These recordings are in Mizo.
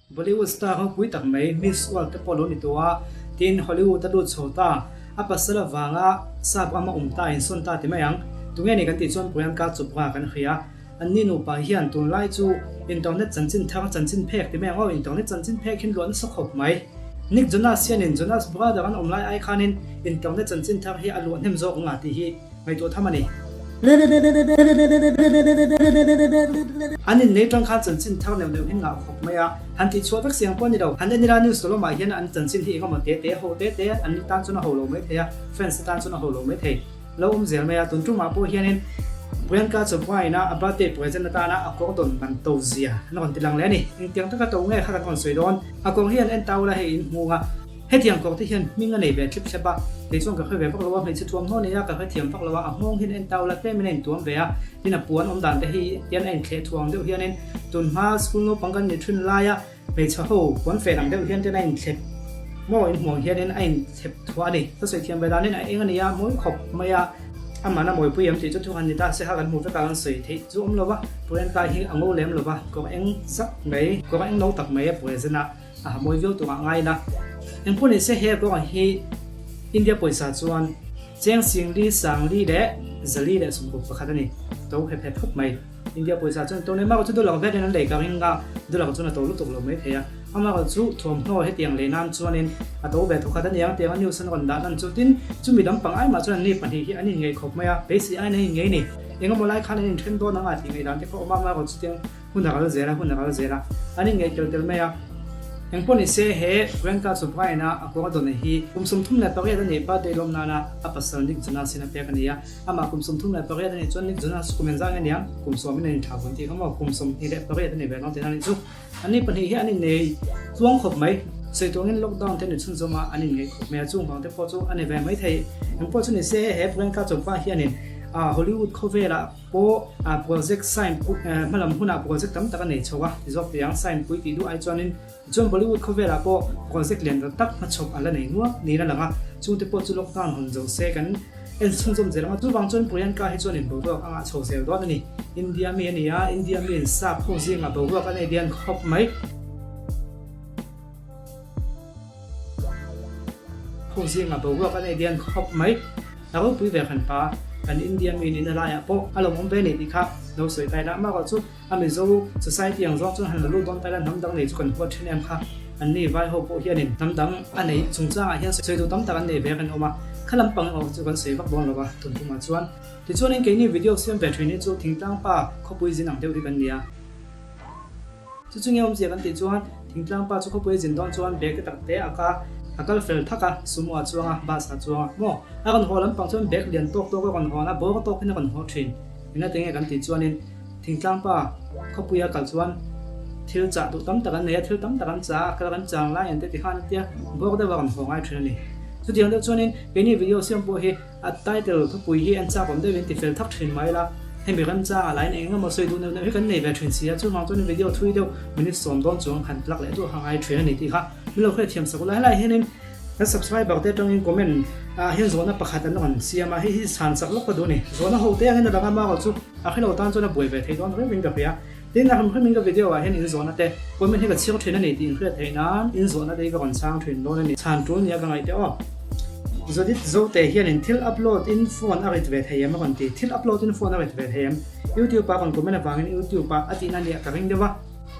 Bollywood star ropui tak mai Miss World te pawh lo ni tawh a, tin Hollywood a lut chho ta. A pasal avanga sap rama awm ta insawn ta ti mai ang. Tunge ni kan tih chuan Priyanka Chopra kan hria. Anni nupa hian tunlai chu internet chanchin thar chanchin phek ti mai ang aw, internet chanchin phek hian luah nasa khawp mai. Nick Jonas hianin Jonas brother an awm lai ai khanin internet chanchin thar hi a luah hnem zawk ang a tih hi ngaihtuah tham a ni. An innei tang khan chanchin thar neuh neuh hin ngah khawp mai a, han tih chhuah vek siang pawh a ni lo. Han en ila news lamah hian an chanchin hi engemaw te te, ho te te an ni tan chuan a ho lo mai thei a, fans te tan chuan a ho lo mai thei. Lo awm zel mai a, tun tumah pawh hianin Priyanka Chopra ina a birthday present atana a kawr dawn man to zia an rawn ti lang leh a ni. Engtiang taka to nge kha kan rawn sawi dawn? A kawr hi an en ta ula hei in hmung a, hetiang kawr te hian hming a nei ve thlip thlep a, kei chuan ka hre ve vak lo a, hmeichhe thuamhnaw nei a ka hrethiam vak lo a, a nghawng hian en ta ula tlemin a intuam ve a, tin a puan awm dan te hi tian a inthleh thuang deuh hianin tunhma school naupang kan ni thin laia Hmeichhe ho puan fen ang deuh hian ten a inthlep maw in hmuh ang hianin a inthlep thuah a ni. Ka sawi thiam ve danin a eng a nia mawi khawp mai a, amahna mawipui em tih chu thu han ni ta se kha kan hmuh vek a kan sawi theih chu awm lo va, Priyanka hi a ngo lem lo va, kawr eng zak mai, kawr eng no tak mai a present a, a ha mawi viau turah ngai ila. Engpawh ni se he kawr hi India pawisa chuan cheng singli sangli leh zali leh 11 a ni, to hep hep khawp mai. India pawisa chuan to nei mah chu dollar vekin an lei ka ring a, dollar chuan a to lutuk lo mai thei a. Amaherawh chu thuamhnaw hetiang lei nan chuanin a to ve thawkhat a niang tiang a news an rawn dah lan chu tin chumi lampang ai mah chuan anni pahnih hi an inngeih khawp mai a, beisei aiin an inngei ni. Engemaw lai khan an inthen dawn ang a tih ngaihdan te kha awm a, amaherawh chu tiang hun a kal zel a, hun a kal zel a, an inngeih tel tel mai a. Engpawh ni se he Priyanka Chopra-in a a kawr a dawn hi kum 38 a nih birthday lawm nana a pasal Nick Jonas-in a pek a ni a. Amah kum 38 a nih chuan Nick Jonas kum engzah nge nia? Kum sawmin a inthlah vun tih kha maw? Kum 28 a ni ve lo tihna a nih chu. Anni pahnih hi an innei tluang khawp mai. Sawi tuangin lockdown te ni chhunzawm a, an inngeih khawp mai a, chung vang te pawh chu a ni ve mai thei. Engpawh chu ni se, he Priyanka Chopra hianin Hollywood khawvelah pawh project sign hmalam hunah project tam tak a nei chho a, ti zawk teh ang, sign pui tih duh ai chuanin Tichuan Bollywood khawvelah pawh project lian tak tak hmachhawp a la nei nual niin a lang a, chungte pawh chu lockdown hawn zo se kan en chhunzawm zel ang a, chuvang chuan Priyanka hi chuan in boruak a ngah chho zel dawn a ni. India mi a ni a, India mi in sap ho zingah boruak a nei lian khawp mai. Ho zingah boruak a nei lian khawp mai. A ropui ve hran pa, kan India mi in a laiah pawh a lawmawm ve a ni tih kha lo sawi ta ila, amaherawh chu A Mizo society ang zawng chuan han la lut dawn ta ila hnam dang nei chu kan huat thin em kha. An ni vai ho pawh hianin hnam dang a neih chungchangah hian sawi duh tam tak an nei ve kan awm a, kha lampang erawh chu kan sawi vak dawn lo va tun tumah chuan. Tichuanin keini video siam ve thin hi chu thingtlang pa khawpui zin ang deuh hi kan ni a. Chu chu nge awmzia kan tih chuan thingtlang pa chu khawpui a zin dawn chuan bag te tak te a ka a kal fel thak a, sumo a chuang a, bus a chuang a maw? A rawn haw lampang chuan bag lian tawk tawk a rawn hawn a, bawr tawkin a rawn haw thin. Engati nge kan tih chuanin Thingtlang pa khawpuia kal chuan thil chah duh tam tak an nei a, thil tam tak an chah a, kal kan chang lai an te ti khan an tia bawk deuh a rawn haw ngai thin a ni. Chutiang deuh chuanin keini video siam pawh hi a title thupui hi an chak awm deuhin ti fel thak thin mai ila, hemi remchangah lahin eng emaw sawi duh neuh neuh hi kan nei ve thin si a, chuvang chuan video thui deuh minute sawm dawn chuang han plug leh duh a ngai thin a ni tih kha min lo hriatthiam sak ula. Helaiah hianin Kan subscriber te atangin comment ah hian zawhna pakhat an rawn siam a, hei hi chhan chak lawk ka duh a ni. Zawhna ho te angin a lang a, amaherawh chu a hrelo tan chuan a buai ve thei dawn reuh in ka hria. Tin, a hrim hrimin ka video ah hian in zawhna te comment hi ka chhiar thin a ni tih in hriat theih nan in zawhna te hi ka rawn chhang thin dawn a ni. Chhan tul nia ka ngaih teh aw. Zodit Zote hianin thil upload in phone a rit ve thei em a rawn ti. Thil upload in phone a rit ve thei em? YouTube ah rawn comment avangin YouTube ah a tihna nia ka ring deuh a.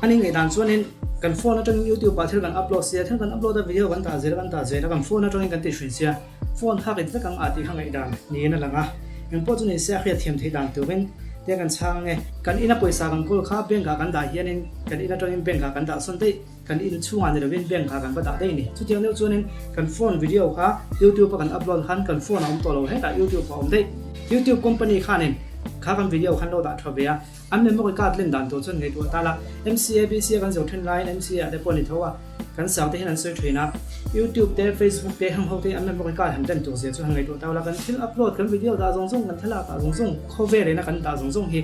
A ni ngaihdan chuanin kan phone atangin YouTube ah thil kan upload sia, thil kan upload a video kan dah zel a kan dah zel a kan phone atangin kan ti hrin sia, phone kha rit vek ang ah tih kha ngaihdan niin a lang a. Engpawh chu ni se a hriat thiam theih dan turin te kan chhang ange. Kan ina pawisa kan kawl kha bank ah kan dah hianin kan in atangin bank ah kan dah sawn daih, kan in chhungah ni lovin bank ah kan va dah daih ni. Chutiang deuh chuanin kan phone video kha YouTube a kan upload khan kan phone a awm tawh lo hetah YouTube a awm daih. YouTube company khanin kha kan video khan lo dah tha ve a. An memory card len dan tur chuan ngaihtuah ta la, MCABC a kan zo then laiin MCA ah te pawh a ni tho a, kan sang te hian an sawi thin a, YouTube te, Facebook te, heng ho te an memory card han len tur zia chu han ngaihtuah ta la, kan thil upload, kan video dah zawng zawng, kan thlalak dah zawng zawng, khawvel ina kan dah zawng zawng hi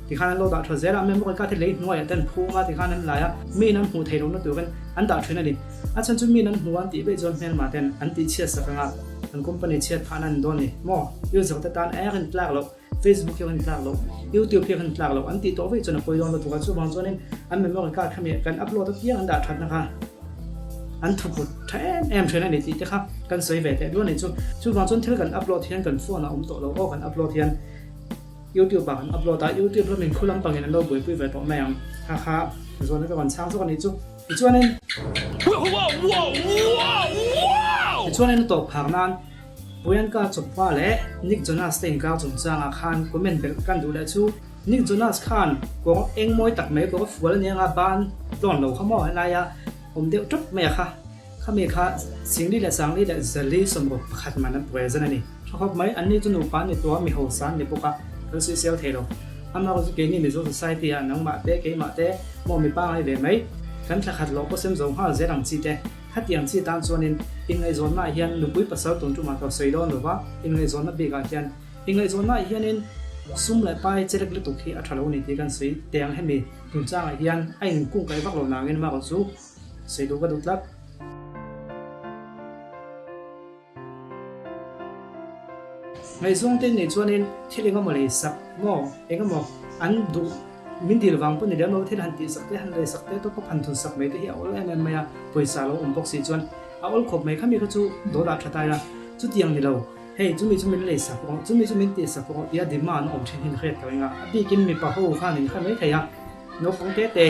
tikhan an lo dah tha zel a, memory card hi lei hnuaiah te an phum a, tikhan an lai a, miin an hmuh theih lohna turin an dah thin a ni. A chhan chu miin an hmu an tih veih chuan hmelmah ten an tihchhiat sak ang a. An company chhiat phahna an dawn ni maw? User te tan air in tlak loh, Facebook hi a tlak loh, YouTube hi a tlak loh an tih tawh vek chuan a pawi dawn lutuk a, chuvang chuanin an memory card kha mi kan upload apiang an dah thatna kha an thuput tha em em thin a ni tih te kha kan sawi ve teh duah a ni chu. Chuvang chuan thil kan upload hian kan phone ah awm tawh lo aw kan upload hian YouTube ah kan upload a, YouTube lamin khu lampangin an lo buaipui ve tawh mai ang kha kha zawn ka rawn chhang zawk a nih chu. Tichuanin Tichuanin a tawp phak nan Priyanka Chopra leh Nick Jonas te inkar chungchangah khan comment belh kan duh leh chu Nick Jonas khan kawr eng mawi tak mai kawr fual ania nga ban tlawn lo kha maw helaia awm deuh tawp mai a kha khami kha Singli leh Sangli leh Zali sawmruk pakhat man an present a ni. Tha khawp mai, anni chu nupa an ni tua mi hausa an ni bawk a, kan suihsel thei lo. Amaherawhchu chu keini Mizo Society ah nangmah te, keimah te, maw mipa ngai ve mai, kan thla khat loh pawh sem zo nghal zel ang chi te. Khatiang chi tan chuanin inngaihzawnna ah hian nupui pasal tun tumah ka sawi dawn lova, inngaihzawnna bikah hian inngaihzawnna ah hianin sum leh pai chelek lutuk hi a tha lo ni tih kan sawi teh ang hemi chungchangah hian a inkungkaih vak lo nangin amaherawhchu sawi duh ka duh tlat. Ngaihzawng te nei chuanin thil eng emaw lei sak maw eng emaw an duh min dil vang pawh ni lem lo thil han tih sak te han lei sak te tawp pawp han thun sak mai te hi a awl em em mai a, pawisa lo awm bawk si chuan a awl khawp mai khami kha chu dawt ah tha tai a, chutiang ni lo hei chumi chu min lei sak rawh chumi chu min tih sak rawh tia demand awm thin hi hriat ka ring a, a bikin mipa ho khan in hre mai thei a naupang te te.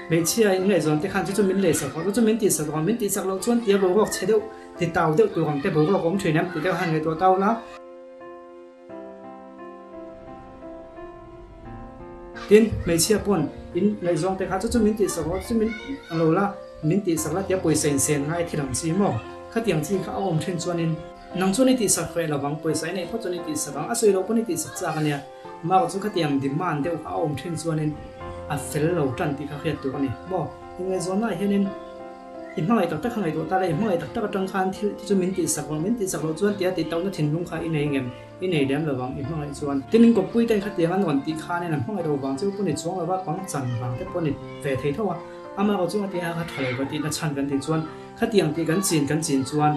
Hmeichhia in ngaihzawn te khan chu chu min lei sak rawh, chu chu min tih sak rawh, min tih sak loh chuan tia boruak chhe deuh, ti tau deuh tur ang te boruak a awm thin em tih te khan ngaihtuah tau la. Tin, hmeichhia pawn in ngaihzawng te kha chu chu min tih sak rawh, chu chu min ang lo la, min tih sak la tia pawisa in sen ngai thil ang chi maw? Khatiang chi kha a awm thin chuanin nang chuan i tih sak hreh lovang, pawisa i neih phawt chuan i tih sak ang, a sawi loh pawn i tih sak chak ania. Mark chu khatiang demand deuh kha a awm thin chuanin a fel lo tan tih kha hriat tur a ni. Maw? Inngaihzawnnaah hianin i hmangaih tak tak kha ngaihtuah ta la, i hmangaih tak tak atang khan thil te chu min tihsak vang, min tihsak loh chuan tia tihtohna thinlung kha i nei ngem? I nei lem lo vang, i hmangaih chuan. Tin, in kawppui ten khatiang an rawn tih khanin an hmangaih lo vang chu pawh ni chuang lova, pang chan vang te pawh ni ve thei tho a. Amaherawh chu hetiang kha tha lo ka tihna chhan kan tih chuan Khatiang tih kan chin kan chin chuan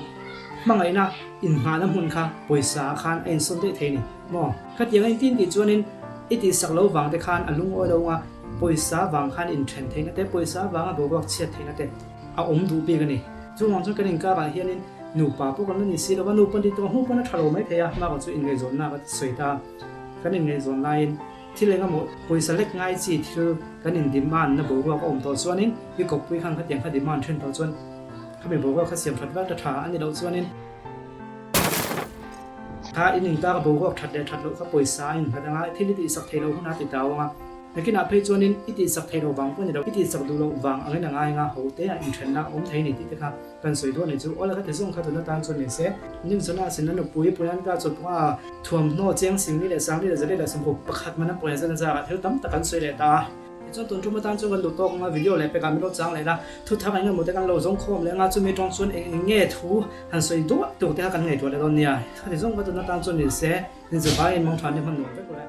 hmangaihna inngahna hmun kha pawisa ah khan a insawn daih thei a ni maw? Khatiang a intin tih chuanin i tihsak lo vang te khan a lungawi lo anga pawisa vang khan inthen theihna te, pawisa vanga boruak chhiat theihna te a awm duh bik a ni. Chuvang chuan kan inkarah hianin nupa pawh kan la ni si lo va, nupa ni tawh hnu pawn a tha lo mai thei a, hmakah chu inngaihzawnna ka sawi ta. Kan inngaihzawn laiin Thil eng emaw pawisa lek ngai chi thil kan in demand na boruak a awm tawh chuanin i kawppui khan khatiang kha demand then tawh chuan khami boruak kha siam that vat a tha a ni loh chuanin kha in inkar a boruak that leh that loh kha pawisa a innghat anga thil i tihsak thei loh hunah a ti tau anga nakinah phei chuanin i tihsak thei loh vang pawh a ni lo i tihsak duh loh vang angin a ngai anga ho te a inthenna a awm thei a ni tih te kha Kan sawi dawn ni chu aw la ka ti zawng kha tuna tan chuan ni se. Nimsona a sin a nupui Priyanka chu pawh a thuamhnaw cheng singli leh sangli leh zali leh sawmruk pakhat man a present zarah thil tam tak an sawi leh ta a. Tichuan tun tum atan chuan kan duh tawk anga video leh pekah min lo chang leh la, thu thar eng emaw te kan lo zawng khawm leh anga chumi tawng chuan eng eng nge thu han sawi duah tur te kha kan ngaihtuah leh dawn nia. Ka ti zawng kha tuna tan chuan ni se, inzivaiin mangthan hi hman nuam vek ule.